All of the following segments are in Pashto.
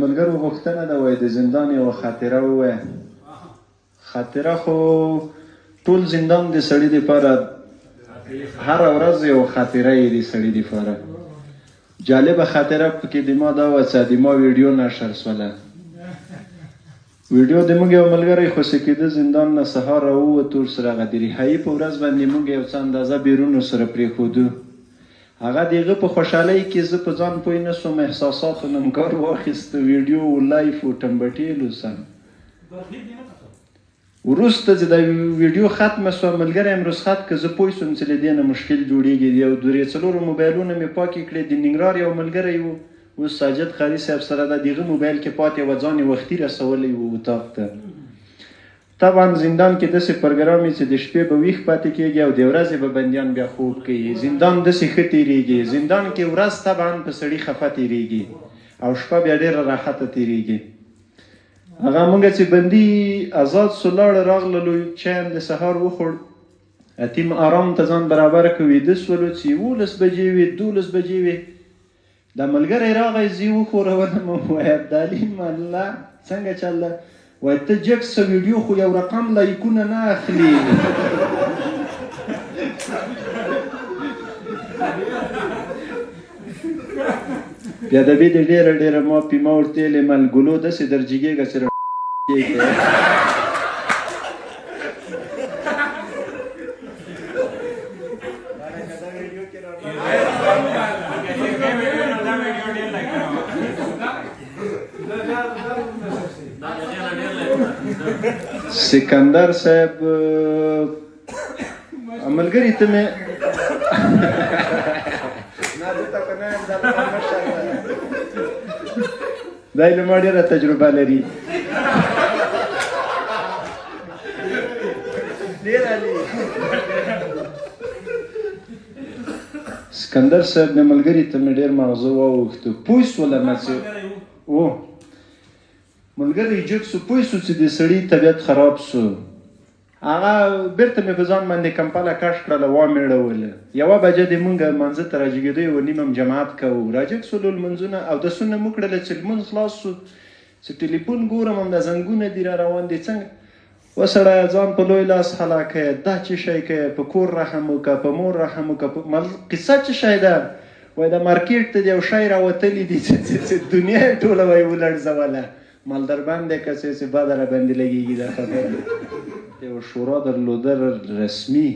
ملګرو غوښتنه ده، وایي د زندان یوه خاطره ووایه. خاطره خو ټول زندان د سړي دپاره هره ورځ یو خاطره یې د سړي دپاره. جالبه خاطره پکې د ما دا وه چې د ما ویډیو نشر سوله. ویډیو د موږ یو ملګری خوشې کېده زندان نه، سهار راووتو ورسره، هغه د رهایي په ورځ باندې موږ یو څه اندازه بیرون ورسره پرېښودو. هغه د هغه په خوشحالۍ کې زه په ځان پوه نه سوم، احساساتو نه مې کار واخیست، ویډیو و لایف و ټمبټېلو سم. وروسته چې دا ویډیو ختمه سوه، ملګری مې رخصت که، زه پوه سوم چې له دې نه مشکل جوړېږي. یو درې څلورو موبایلونه مې پاکې کړې. د ننګرهار یو ملګری و، اوس ساجد قاري صاحب سره ده، د هغه موبایل کې پاتې وه، ځان یې وختي رسولی و اتاق ته. طبعا زندان کې داسې پرګرام وي چې د شپې به ویښ پاتې کېږي او د ورځې به بندیان بیا خوب کوي. زندان داسې ښه تېرېږي. زندان کې ورځ طبعا په سړي خفه تېرېږي او شپه بیا ډېره راحته تېرېږي. هغه مونږ چې بندي ازاد سو، لاړه راغللو، چای هم د سهار وخوړ، اتیم آرام ته ځان برابر کړ، ویده سولو. چې 11 بجې وې، 12 بجې وې، دا ملګری راغی، زه یې وښورولم، وایي ابدالي ملا څنګه چل ده؟ وایي ته جګ څه، ویډیو خو یو رقم لایکونه نه اخلي. بیا د دې ډېره ډېره ما پیما ورته ویلې، مل ګلو داسې در جګېږه چې کېږي. سکندر صاحب ملګری ته مې نه دلته خو نه یم، دا له مشر دی، له ما ډېره تجربه لري. ډېر عالي. سکندر صاحب د ملګري ته مې ډېر مغزه واوښته، پوه سولم چې او ملګری جګ سو، پوه سو چې د سړي طبیعت خراب سو. هغه بیرته مې په ځان باندې کمپله کش کړله، وا مېړوله. 1 بجه د مونږ لمانځه ته راجګېدو، یوه نیمه هم جماعت کوو. راجګ سولو، لمونځونه اودسونه مو کړله. چې لمونځ خلاص سو، چې ټلیفون ګورم، همدا زنګونه دي را روان دي، څنګه وسړیه ځان په لوی لاس هلاکه، دا څه شی کوې؟ په کور رحم وکړه، په مور رحم وکړه. په مل قصه څه شی ده؟ وایي دا مارکیټ ته د یو شی راوتلي دي چې دنیا یې ټوله وایي ولړزوله. مال در باندې که څه چې بده را باندې لګېږي دا خبره. یوه شورا درلوده رسمي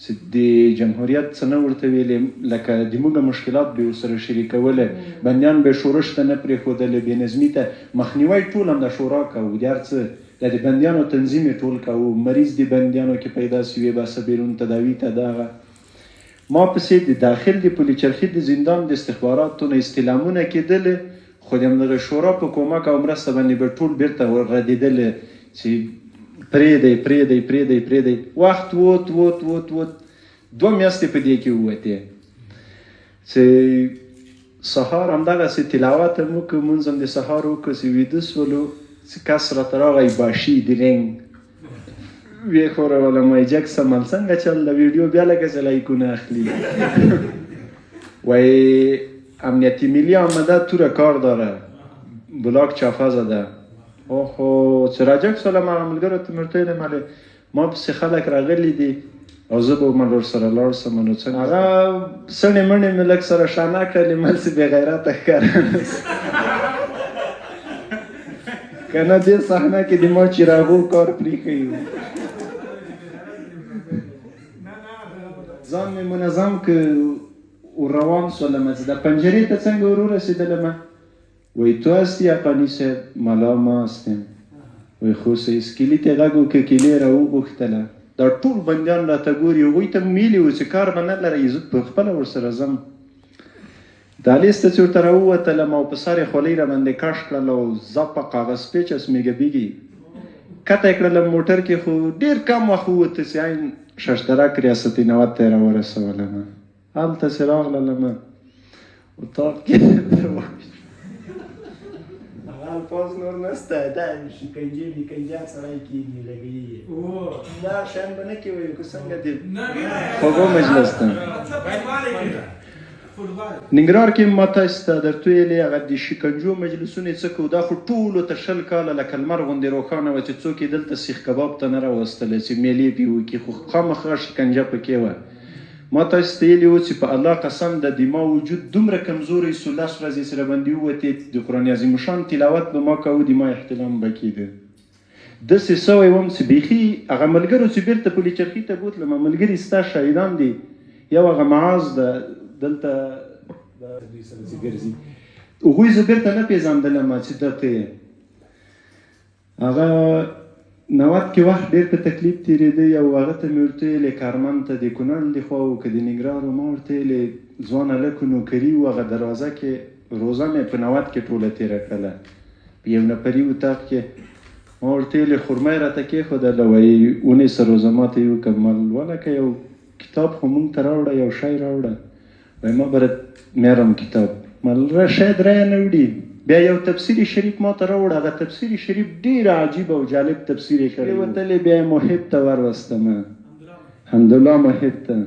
چې د جمهوریت څه نه ورته ویلې، لکه د موږ مشکلات به ورسره شریکوله، بندیان به شورش ته نه پرېښودلې، بې نظمي ته مخنیوی ټول هم د شورا کوو، د هر څه د بندیانو تنظیم یې ټول کوو. مریض د بندیانو کې پیدا سي وې باسه بیرون تداوي ته. دغه ما پسې د داخل د پولي چرخي د زندان د استخباراتو نه استعلامونه کېدل، خو د همدغه شورا په کومک او مرسته باندې به ټول بیرته ردېدل چې پرېږدئ پرېږدئ پرېږدئ پرېږدئ. وخت ووت ووت ووت ووت، 2 میاشتې په دې کې ووتې چې سهار همدغسې تلاوت هم وکړ، لمونځ هم د سهار وکړ، چې ویده سولو چې کس راته راغی، باشي د رنګ ویې ښورولم، وایي جګ سمل څنګه چل ده؟ ویډیو بیا لکه چې لایکونه اخلي. وایي امنیتی ملی آمده، توره کار داره، بلاک چافه زده. اوهو، چې راجګ سولم، هغه ملګرو ته مې ورته ویلم، ما پسې خلک راغلي دي او زه به مل ورسره لاړ سم، نو څنګه؟ هغه څڼې مڼې مې لږ سره شانه کړلې، مل چې بې غیرته ښکاره نه سي. که نه دې صحنه کې د ما چراغو کار پرېښی و. ځان مې منظم که ور روان سولم، چې د پنجرې ته څنګه ور ورسېدلم، وایي تو هستی حقاني صاحب؟ ملا ما هستم. وایي خو سیس کلي ته غږ وکړه، کیلې یې راوغوښتله. دا ټول بندیان راته ګوري، هغوی ته مې ویلي وو چې کار به نه لرئ، زه په خپله ورسره ځم. دهلیز ته چې ورته راووتلم او په سر یې خولۍ راباندې کش کړله او زپه کاغذ پیچس میږه بیږي کته یې کړلم موټر کې، خو ډېر کم وخت ووته چې عین ششدرک ریاست نوت ته یې راورسولم. هلته چې راغللم اتاق کې هغه الفاظ نور نسته، دا شکنجې میکنجه سړی کېږي لګېږي، دا شیان به نه کې وایو که څنګه دی خوږو مجلس ته. ننګرهار کې ما تاسو ته درته ویلې، هغه د شکنجو مجلسونه یې څه کوو، دا خو ټولو ته 20 کاله لکه لمر غوندې روښانه وه چې څوک یې دلته سیخ کباب ته نه راوستلی چې میلې پې وکړي، خو خامخا شکنجه پکې وه. ما تاسو ته ویلي وو چې په الله قسم ده د ما وجود دومره کمزوری سو، 10 ورځې چې راباندې ووتې د قرآن عظیم الشان تلاوت به ما کاوه، د ما احتلام به کېده. داسې سوی وم چې بیخي هغه ملګرو چې بیرته پولي چرخي ته بوتلم، ملګري ستا شاهدان دي، یو هغه معاذ ده دلته دوی سره چې ګرځي، هغوی زه بیرته نه پېژندلم چې دا ته یې. هغه نوت کې وخت ډېر په تکلیف تېرېده. یو هغه ته مې ورته ویلې، کارمند ته د کونړ د خوا و که د ننګرهار و، ما ورته ویلې ځوان هلک و، نوکري و، هغه دروازه کې روزه مې په نوت کې ټوله تېره کړله په یو نفري اتاق کې. ما ورته ویلې خورما یې راته کېښودله، وایي ونیسه روزه ماته یې وکړه. مال ولکه یو کتاب خو مونږ ته راوړه، یو شی راوړه. وایي ما برات میارم کتاب. مال را شاید رایه نه وړي. بیا یو تفسیر شریف ما ته راوړه، هغه تفسیر شریف ډېر عجیب او جالب تفسیر یې کړی و. وتلې بیا یې محب ته وروستم، حمدالله محب ته،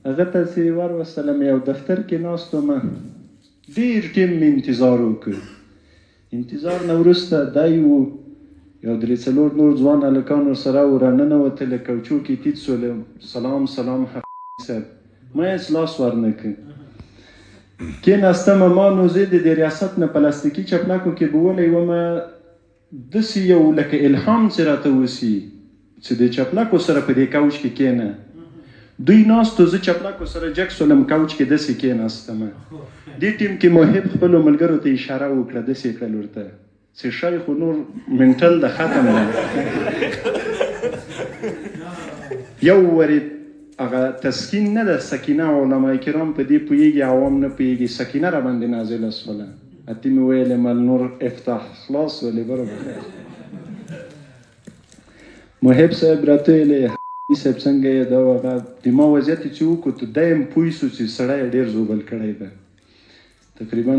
هغه ته چې وروستلم یو دفتر کې ناست وم، ډېر ټیم مې انتظار وکړ. انتظار نه وروسته دی و یو درې څلور نور ځوان هلکان ورسره وو، راننوتل، کوچو کې تیت سول، سلام سلام حقاني صاحب. ما هېڅ لاس ورنه کړ، کېناستم. ما نو زه د دې ریاست نه پلاستیکي چپلکو کې بولی وم، داسې یو لکه الهام چې راته وسي چې د چپلکو سره په دې کوچ کې کېنه. دوی ناست وو، زه چپلکو سره جګ سولم، کوچ کې داسې کېناستم. دې ټیم کې محب خپلو ملګرو ته اشاره وکړه، داسې یې کړل ورته چې شی خو نور منټل ده، ختم ده. یو ورې هغه تسکین نه ده، سکینه، علما کرام په دې پوهېږي، عوام نه پوهېږي، سکینه را باندې نازله سوله. اتي مې ویلې مل نور افتاح خلاص ولې برابر. محب صاحب راته ویلې حقاني صاحب څنګه یې دا هغه د ما وضعیت یې چې وکوت، دی هم پوه سو چې سړی یې ډېر ژوبل کړی ده. تقریبا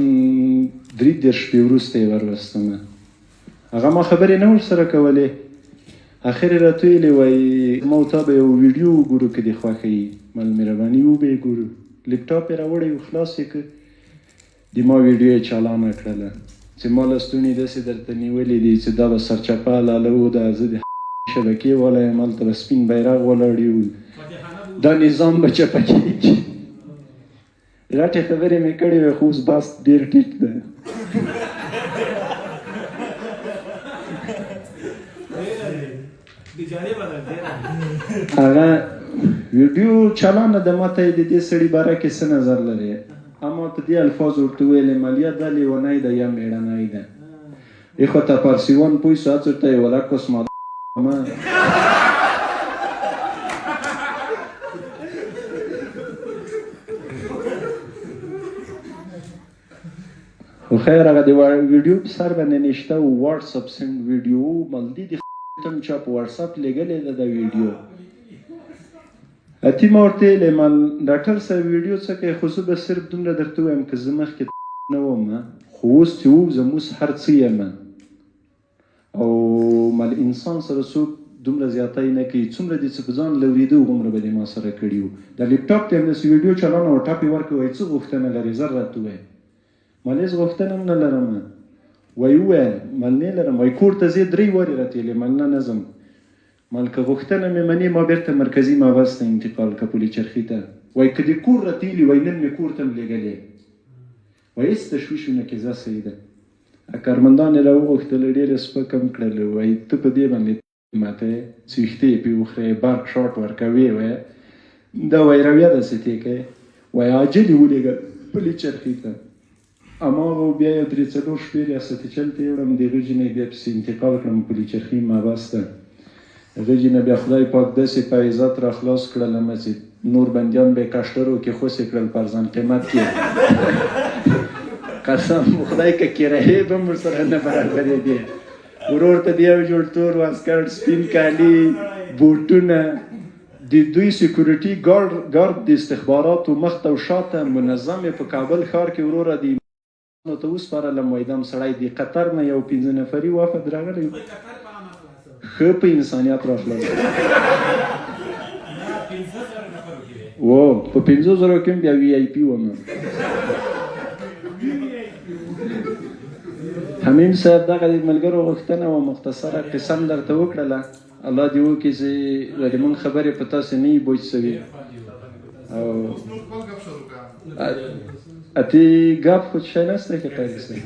33 شپې وروسته یې وروستم. هغه ما خبرې نه ورسره کولې، اخر یې راته ویلې وایي ما او تا به یو ویډیو وګورو که دې خوښه یي. مل مهرباني وبه یې ګورو. لپټاپ یې راوړی و، خلاص یې کړ، د ما ویډیو یې چالانه کړله چې ما لستوڼي داسې درته نیولي دي چې دا به سرچپه لاله و، دا زه د شبکې والا یم، هلته به سپین بیرغ ولاړ یو، دا نظام به چپه کېږي. غټې خبرې مې کړې وې، خو اوس بس ډېر ټیټ دی. هغه ویډیو چالانه ده، ما ته یې د دې سړي باره کې څه نظر لرې؟ اما په دې الفاظو ورته وویلې مالیا دا لیونی ده یا مېړنی ده. اخوا ته پارسیوان پوه سو، هڅ ورته یې ولا کوس ما ما. خو خیر هغه د ویډیو په سر باندې نشته او واټس اپ سند ویډیو ملدی د تم چا په واټس اپ لېږلې ده دا ویډیو. اتی ما ورته ویلې مل ډاکټر صاحب ویډیو څه کوي، خو زه به صرف دومره درته ووایم که زه مخکې نه وم، خو اوس چې ووځم اوس هر څه یم او مل انسان سره څوک دومره زیاتی نه کوي، څومره دې چې په ځان لورېده هغومره به دې ما سره کړي وو. د لپټاپ ته همداسې ویډیو چالانه وه، ټپ یې ورکړ، وایي څه غوښتنه لرې زر راته ووایه. مل هېڅ غوښتنه هم نه لرم. وایي ووایه. مل نه لرم. وایي کور ته ځې درې وارې راته ویلې. مل نه نه ځم. مل که غوښتنه مې منې ما بېرته مرکزي محبس ته انتقال که پولي چرخي ته. وایي که دې کور راته ویلي وایي نن مې کور ته هم لېږلې. وایي هېڅ تشویش ونه کړې ځه صحیح ده. کارمندان یې راوغوښتل، ډېر یې سپک هم کړل، وایي ته په دې باندې ماته څه ویښته یې پرې وخورې، برق شاټ ورکوې، وایي دا وایي رویه داسې تې کوې، وایي عاجل یې ولېږه پلي چرخي ته. هماغه بیا یو درې څلور شپې ریاست چل ته یوړم، د هغه جینۍ بیا پسې انتقال کړم پلي چرخي محبس ته. هغه جینۍ بیا خدای پاک داسې په عزت را خلاص کړلم چې نور بندیان به کشترو کې خوسې کړل په ارزان قیمت کې. قسم خدای که کرایې به هم ورسره نه برابرېدې. ورور ته د یو جوړ تور واسکټ، سپین کالي، بوټونه، د دوی سکیورټي ګارد د استخباراتو مخته او شاته منظم یې په کابل ښار کې وروره د نو ته وسپارلم. وای دم سړی د قطر نه یو 5 نفري وفد راغلی، ښه په انسانیت را خلاص. و په 5000 کې بیا وی آی پی وم. حمیم صاحب دغه د ملګرو غوښتنه وه، مختصره قصه هم درته وکړله. الله دې وکړي چې د مونږ خبرې په تاسو نه وي بوج سوي. او اتی ګپ خو شی نشته که قاری صاحب.